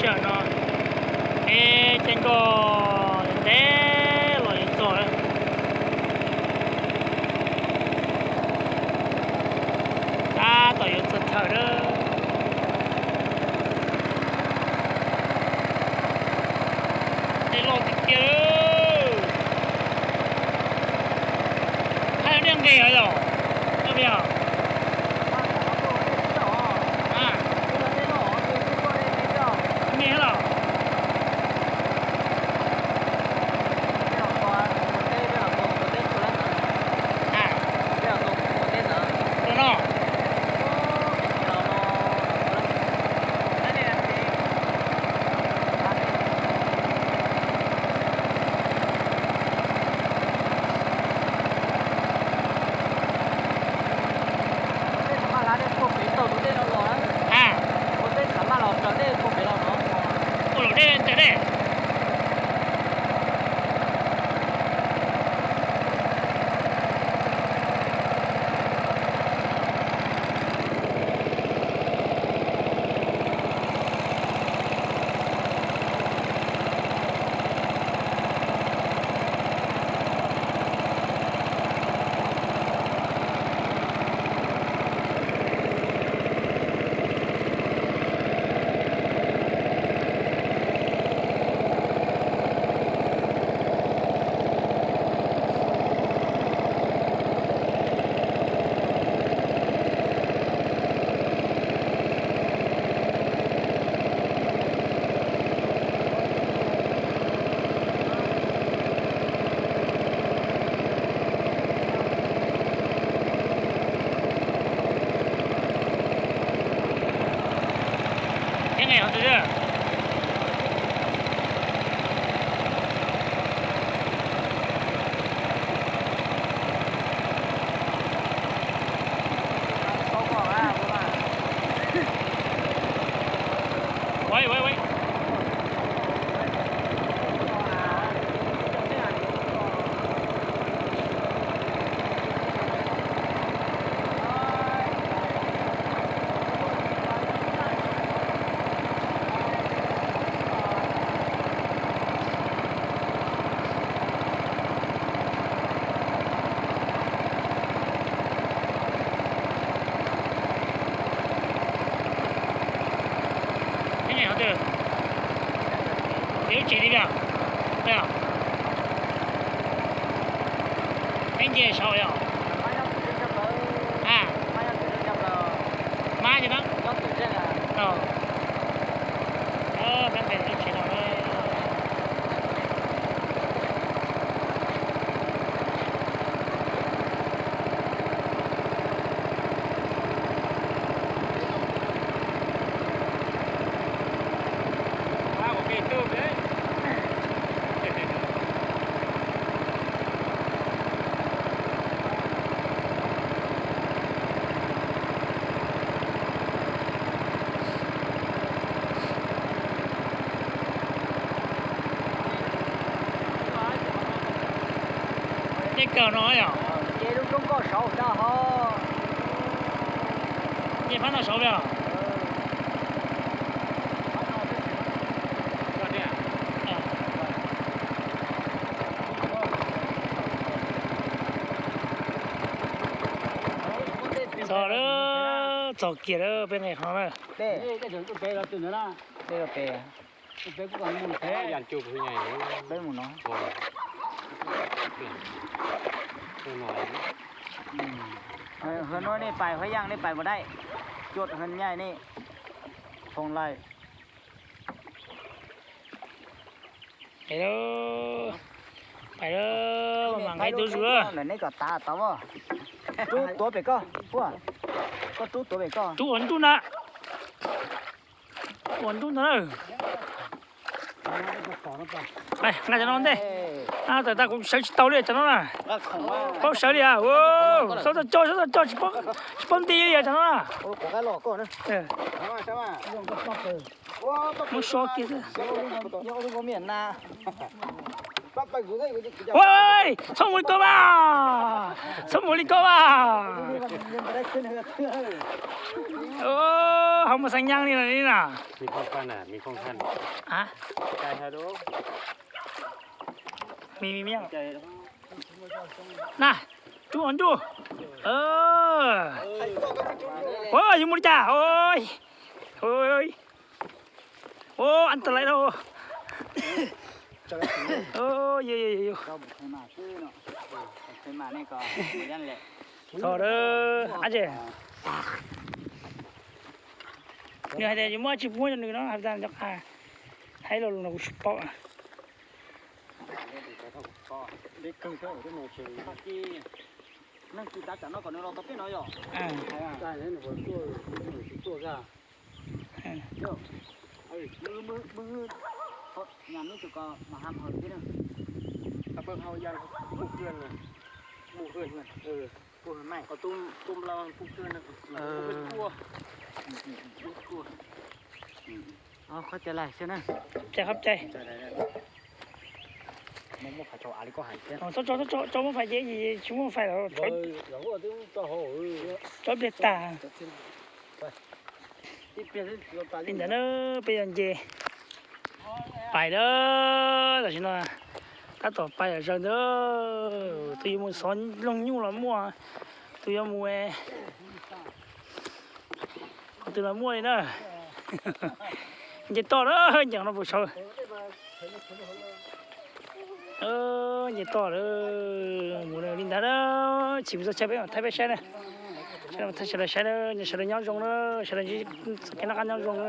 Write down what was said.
Yam no peb caij nkoj ntev los yuav txog lawm. Tab tom yuav txog chaw lawm. Tej loj tiag tiag. Hais nej nqes os yom? Yog tias me los. Tus no. A, ua luam dej ncaws dej. Ib tsev li a? Peb nce saud yom? A, mab ces no. Peb nqes lub tsev no. Dej kawg no yom? Ces lub roob koj saud tag ho. Nce phab no saud li os. Txog lawm, txog kiag lawm, peb nqes qhov no na. Peb mus no. Hwm, no nej pais Huab Yaj nej pais Mus Daim, cuaj hwm nyaj nej, Phoo Laim. Pais lawm, pais lawm, mam nqaij tuaj zus lawm. Nej kom tav tau, rub tuav pem koj, koj rub tuav pem koj. Rub ua ntuj na. Ua ntuj ntag na. Nqa cov no ntej. Tawm tas kuv sawv tsis tau li cov no na. Paub sawv li a. Xob txog coj, xob txog coj, tsis paub nti li cov no na. Muab so kiag xwb. Txhob mus li ko mas, txhob mus li ko mas. Ho muaj xeeb nyaab li no li na. Na, tub o ntuj. Yuav mus li cas? Ua, an ta lais no. Txog lawm, ab tsi. Nws hais tias yus muab tsis muab rau nws no, hais tias nco qab hais lo lus no kuv tsis paub. Qhov cai, qhov cai. Txhob tso, txhob tso, tso muab fais ces tsis muaj fais lawm. Tso pliag tag. Li ntawd na, peb yuav nce pais lawm. Tam sim no tab tom pais zawg ntawd, tus yuav mus xov loog nyuj los muaj, tus yuav mus, qhov twg los muaj li na. Nce toj na, nce no puas sawv. Nce toj lawm, mus li ntawd na. Chim mus txog chaw peb mam thaij peb saib na. Thaij sawv daws saib na, sawv daws nyob zoo na, sawv daws ntsib kev noj qab nyob zoo na.